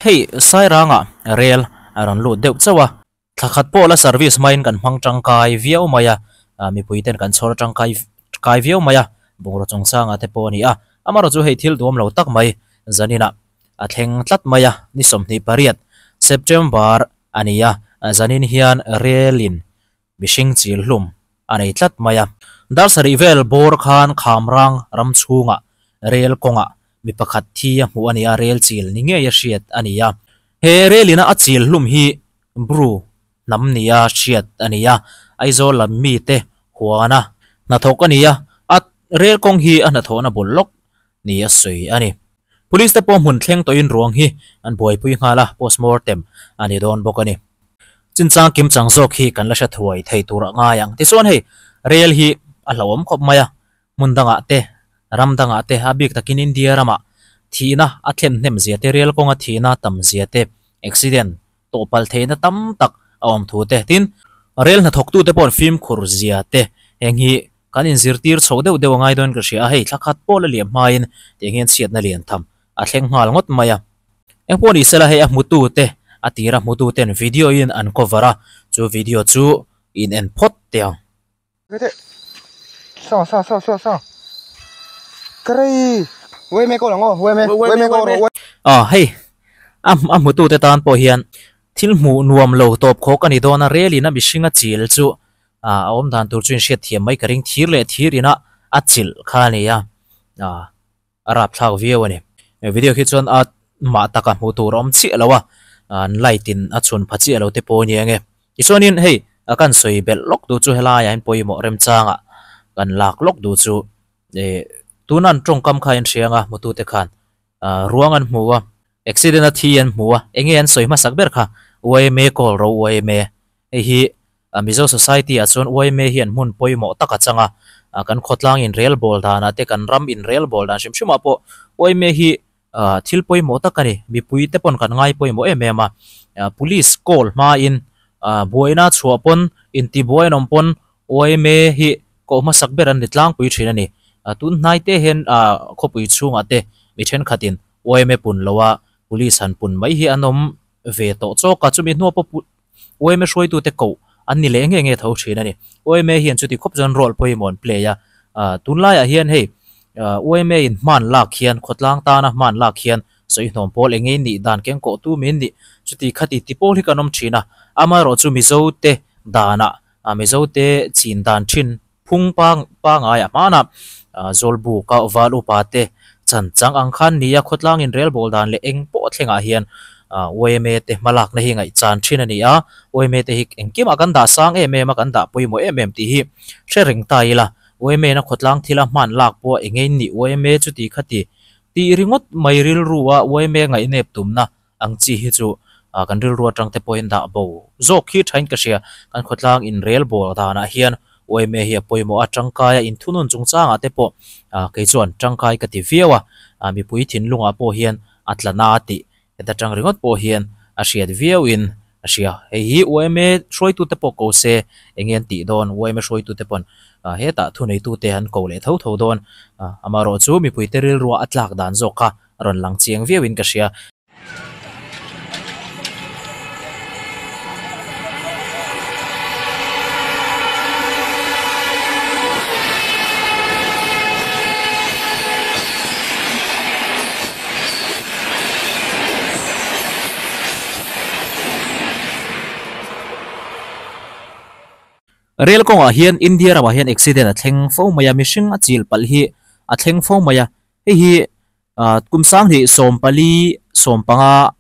Hei Sairanga rel a rawn lut deuh chauh a, thla khat pawh la service hmain kan hmang tangkai viau mai a, mipui ten kan chhawr tangkai kai viau mai a, bungraw chungchangah te pawh a ni a, amaherawh chu hei thil duam lo tak mai zaninah a thleng tlat mai a, ni 28 September a ni a, zanin hian relin mihring chil hlum a nei tlat mai a. Dar sarih vel bawr khan Khamrang ram chhungah rel kawngah mi pakhat thi a hmuh a ni a, rel chil ni ngei a hriat a ni a. He rel ina a chil hlum hi Bru hnam nia hriat a ni a, Aizawl lam mite huana hnathawk a ni a, a rel kawng hi a hnathawhna bul lawk ni a sawi a ni. Police te pawh hmun thleng tawhin ruang hi an buaipui nghal a, postmortem a ni dawn bawk a ni. Chinchang kim chang zawk hi kan la hre thuai thei tur a ngai ang. Tichuan hei rel hi a hlauhawm khawp mai a, hmun dangah te, ram dangah te, a bik takin India ramah thihna a thlen hnem zia te, rel kawnga thihna tam zia te, accident tawh palh theihna tam tak a awm thu te, tin rel hnathawktute pawh an fimkhur zia te, heng hi kan inzirtir chho deuh deuh a ngai dawn ka hria a, hei thla khat pawh la liam hmain tiang hian chhiatna lian tham a thleng nghal ngawt mai a. Eng pawh ni sela hei a hmutu te a tira hmutu ten video in an cover a, chu video chu in en phawt teh ang. Saw saw saw saw saw Karei Wei me ko lang aw wei me wei me ko rawh. Aw hei a a hmutu te tan pawh hian thil hmuh nuam lo tawp khawk a ni dawn a, rel in a mihring a chil chu a awm dan tur chu in hriat thiam mai ka ring thir leh thir ina a chilh kha a ni a, a rapthlak viau a ni. Video khi chuan a mah taka hmuh tur a awm chiah lo a, an light in a chhun pha chiah lo te pawh a ni ang e. Tichuanin hei a kan sawi belh lawk duh chu helaiah hian pawimawh remchangah kan lak lawk duh chu ih tuna an tawngkam kha in hria ang a hmutute khan ruang an hmu a, accident a thi an hmu a, enge an sawi hmasak ber kha yma call ro yma hei hi Mizo society ah chuan yma hian hmun pawimawh tak a chang a, kan khawtlang inrel bawl danah te kan ram inrel bawl dan hrim hrimah pawh yma hi thil pawimawh tak a ni, mipui te pawn kan ngai pawimawh em em a, police call hmain buaina chhuah pawn intibuai an awm pawn yma hi koh hmasak ber an ni tlangpui thin a ni, tun hnai te hian khawpui chhungah te mi thenkhatin yma pun loa police han pun mai hi an awm ve tawh chawk a, chumi hnuah pawh yma hruaitute koh an ni leh nge nge tho thin a ni. Yma hian chuti khawp chuan role pawimawh an play a, tunlaiah hian hei yma in hman lak hian khawtlang tana hman lak hian sawihnawm pawl eng nge nih dan keng kawh tu min nih chuti khati ti pawl hi kan awm thin a, amaherawh chu Mizo te danah Mizo te chin dan thin phung pangaiah hmanah Zawlbuk a val upa te chan chang ang khan nia khawtlang in rel bawl dan leh eng pawh thlengah hian yma te hmalakna hi ngaihchan thin a ni a, yma te hi engkimah kan dah sang em em a, kan dah pawimawh em em tih hi hre reng ta ila, yma na khawtlang thila hman lak pawh eng nge nih yma chuti khati tih ringawt mai rilru a yma ngaihnep tumna ang chi hi chu kan rilru atang te pawhin dah bo zawk hi thain ka hria. Kan khawtlang inrel bawl danah hian yma hi a pawimawh a, tangkaia inthunun chungchangah te pawh kei chuan tangkai ka ti viau a, mipui thinlungah pawh hian a tla na tih heta tang ringawt pawh hian a hriat viauin a hria. Hei hi yma hruaitute pawh ko se eng nge an tih dawn, yma hruaitute pawn hetah thuneitute an ko leh tho tho dawn. Amaherawhchu mipuite rilrua a tlak dan zawk kha a rawn lang chiang viauin ka hria. Rel kawngah hian India ramah hian accident a thleng fo mai a, mihring a chil palh hi a thleng fo mai a, hei hi Kum 2014 15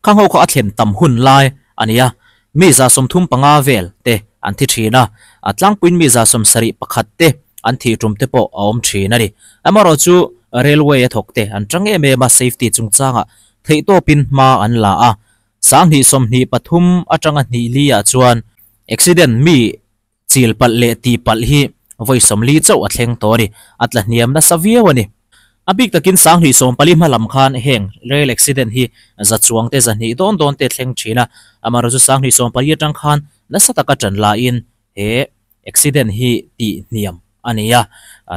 khang ho kha a thlen tam hun lai a ni a, mi 35 vel te an thi thin a, a tlangpuiin mi 71 te an thih tum te pawh a awm thin a ni. Amaherawh chu railway a thawk te an tang em em a, safety chungchangah theihtawpin hma an la a, 2023 atanga hnih li ah chuan accident mi Chil palh leh tih palh hi vawi 40 chauh a thleng tawh a ni. A tla hniam nasa viau a ni. A bik takin 2014 hma lam khan heng rail accident hi za chuang te 200 dawn dawn te thleng thin a. Amaherawhchu 2014 atang khan nasa taka tan lain he accident hi tih hniam a ni a.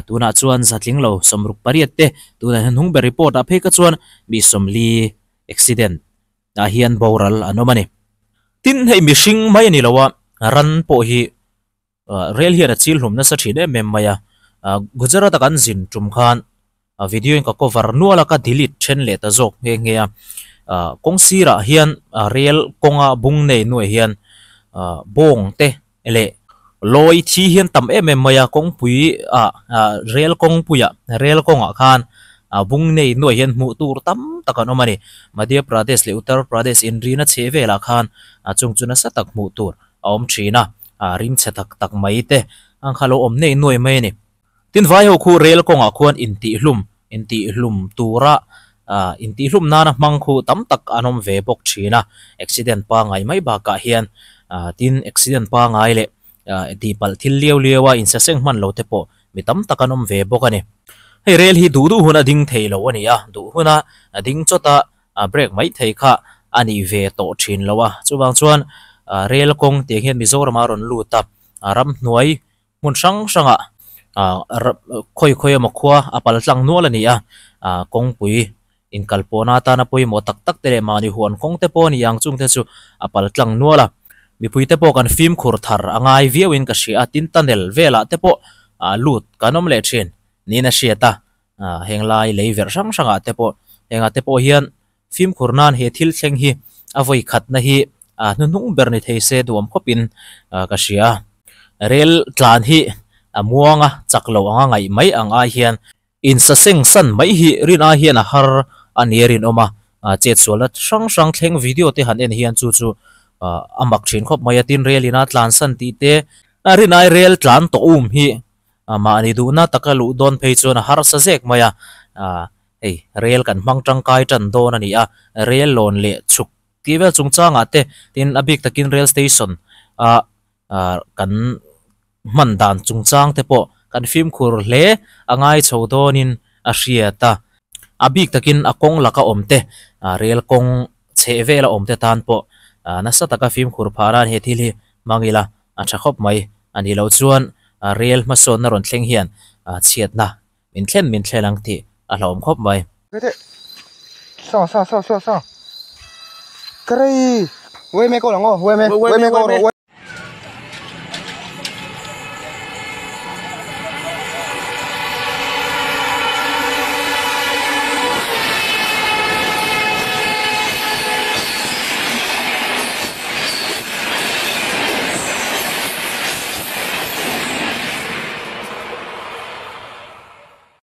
Tunah chuan za tling lo 68 te tunah hian hnung ber report ah phei kha chuan mi 40 accident. ah hian boral an awm a ni. Tin, hei mihring mai a ni lo a, ran pawh hi rel hian a chil hlum nasa thin em em mai a. Gujarat a kan zin tum khan video in ka cover nual a, ka delete then leh ta zawk nghe nghe a. Kawng sirah hian rel kawnga bung nei nuai hian bawng te leh lawi thi hian tam em em mai a, kawngpui ah rel kawngpuiah rel kawngah khan bung nei nuai hian hmuh tur tam tak an awm a ni. Madhya Pradesh leh Uttar Pradesh inrina chhe velah khan chung chu nasa tak hmuh tur a awm thin a, rim chhe tak tak mai te ang kha lo awm nei nuai mai a ni. Tin vai ho khu rel kawngah khuan intihhlum intihhlum tura intihhlum nana hmang khu tam tak an awm ve bawk thin a, accident pangai mai bakah hian tin accident pangai leh tihpalh thil liau liau a insaseng hman lo te pawh mi tam tak an awm ve bawk a ni. Hei rel hi duh duh huna ding thei lo a ni a, duh huna ding chawta break mai thei kha a ni ve tawh thin lo a, chuvang chuan rel kawng tiang hian Mizoram a rawn lut a, ramhnuai Hmun hrang hrangah khawi khawi emaw khua a pal tlang nual a ni a, kawngpui inkal pawhna atana pawimawh tak tak te leh mahni huan kawng te pawh a ni ang chung te chu a pal tlang nual a. Mipui te pawh kan fimkhur thar a ngai viauin ka hria a, tin tunnel velah te pawh lut kan awm leh thin niin a hriat a, heng lai lei verh hrang hrangah te pawh hengah te pawh hian fimkhur nan he thil thleng hi a vawi khatna hi hnuhnung ber ni thei se duam khawpin ka hria. Rel tlan hi a muang a, chak lo anga ngaih mai ang ai hian insaseng san mai hi rin ai hian a har a ni a rinawm a, chetsualna hrang hrang thleng video te han en hian chu chu a mak thin khawp mai a, tin rel ina tlan san tih te rin ai rel tlan tawh um hi mahni duhna taka luh dawn phei chuan a harsa zek mai a. Hei, rel kan hmang tangkai tan dawn a ni a, rel lawn leh chhuk tih vel chungchangah te, tin a bik takin rail station a kan hman dan chungchang te pawh kan fimkhur hle a ngai chho dawnin a hriat a. A bik takin a kawng laka awm te, rel kawng chheh vela awm te tan pawh nasa taka fimkhur phah nan he thil hi hmang ila a tha khawp mai. A nih loh chuan rel hmasawnna rawn thleng hian chhiatna Min thlen min thlen ang tih a hlauhawm khawp mai. Saw saw saw saw saw. Ka rei. Wei me ko lang aw, wei me, wei me ko rawh.